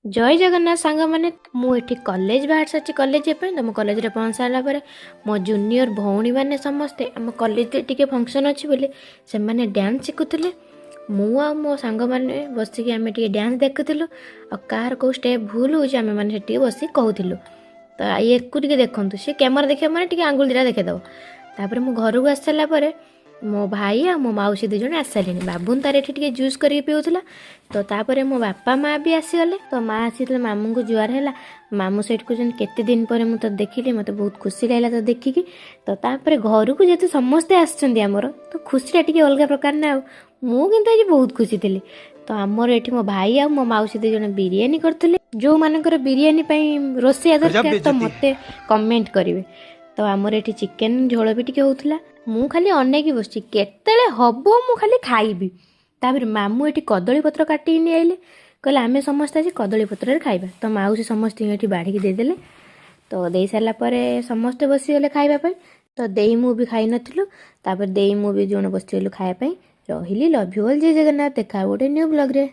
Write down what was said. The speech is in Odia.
ଜୟ ଜଗନ୍ନାଥ ସାଙ୍ଗମାନେ। ମୁଁ ଏଠି କଲେଜ ବାହାରି ସାରିଛି କଲେଜ ଯିବା ପାଇଁ। ତ ମୁଁ କଲେଜରେ ପହଞ୍ଚି ସାରିଲା ପରେ ମୋ ଜୁନିୟର ଭଉଣୀମାନେ ସମସ୍ତେ, ଆମ କଲେଜରେ ଟିକେ ଫଙ୍କସନ୍ ଅଛି ବୋଲି ସେମାନେ ଡ୍ୟାନ୍ସ ଶିଖୁଥିଲେ। ମୁଁ ଆଉ ମୋ ସାଙ୍ଗମାନେ ବସିକି ଆମେ ଟିକେ ଡ୍ୟାନ୍ସ ଦେଖୁଥିଲୁ ଆଉ କାହାର କେଉଁ ଷ୍ଟେପ୍ ଭୁଲ ହେଉଛି, ଆମେମାନେ ସେଠି ଟିକେ ବସିକି କହୁଥିଲୁ। ତ ୟାକୁ ଟିକେ ଦେଖନ୍ତୁ, ସେ କ୍ୟାମେରା ଦେଖିବା ମାନେ ଟିକେ ଆଙ୍ଗୁଳି ଦୁଇଟା ଦେଖେଇଦେବ। ତାପରେ ମୁଁ ଘରକୁ ଆସି ସାରିଲା ପରେ ମୋ ଭାଇ ଆଉ ମୋ ମାଉସୀ ଦୁଇ ଜଣ ଆସିସାରିଲେଣି। ବାବୁନ ତାର ଏଠି ଟିକେ ଜୁସ୍ କରିକି ପିଉଥିଲା। ତ ତାପରେ ମୋ ବାପା ମା ବି ଆସିଗଲେ। ତ ମା ଆସିଥିଲେ, ମାମୁଁଙ୍କୁ ଜୁହାର ହେଲା। ମାମୁଁ ସେଇଠି କହୁଛନ୍ତି, "କେତେ ଦିନ ପରେ ମୁଁ ତତେ ଦେଖିଲି, ମୋତେ ବହୁତ ଖୁସି ଲାଗିଲା ତ ଦେଖିକି।" ତ ତାପରେ ଘରକୁ ଯେହେତୁ ସମସ୍ତେ ଆସିଛନ୍ତି ଆମର, ତ ଖୁସିଟା ଟିକେ ଅଲଗା ପ୍ରକାର ନା। ଆଉ ମୁଁ କିନ୍ତୁ ଆଜି ବହୁତ ଖୁସି ଥିଲି। ତ ଆମର ଏଠି ମୋ ଭାଇ ଆଉ ମୋ ମାଉସୀ ଦୁଇ ଜଣ ବିରିୟାନୀ କରିଥିଲେ। ଯେଉଁମାନଙ୍କର ବିରିୟାନୀ ପାଇଁ ରୋଷେଇଆ ଦରକାର, ତ ମୋତେ କମେଣ୍ଟ କରିବେ। ତ ଆମର ଏଠି ଚିକେନ ଝୋଳ ବି ଟିକେ ହେଉଥିଲା। ମୁଁ ଖାଲି ଅନେଇକି ବସିଛି, କେତେବେଳେ ହବ, ମୁଁ ଖାଲି ଖାଇବି। ତାପରେ ମାମୁଁ ଏଠି କଦଳୀ ପତ୍ର କାଟିକି ନେଇ ଆଇଲେ। କହିଲେ, "ଆମେ ସମସ୍ତେ ଆଜି କଦଳୀ ପତ୍ରରେ ଖାଇବା।" ତ ମାଉସୀ ସମସ୍ତଙ୍କୁ ଏଠି ବାଢ଼ିକି ଦେଇଦେଲେ। ତ ଦେଇ ସାରିଲା ପରେ ସମସ୍ତେ ବସିଗଲେ ଖାଇବା ପାଇଁ। ତ ଦେଇ ମୁଁ ବି ଖାଇନଥିଲୁ। ତାପରେ ଦେଇ ମୁଁ ବି ଜଣ ବସିଗଲୁ ଖାଇବା ପାଇଁ। ରହିଲି, ଲଭ୍ you all, ଜୟ ଜଗନ୍ନାଥ। ଦେଖା ଗୋଟେ ନ୍ୟୁ ବ୍ଲଗ୍ରେ।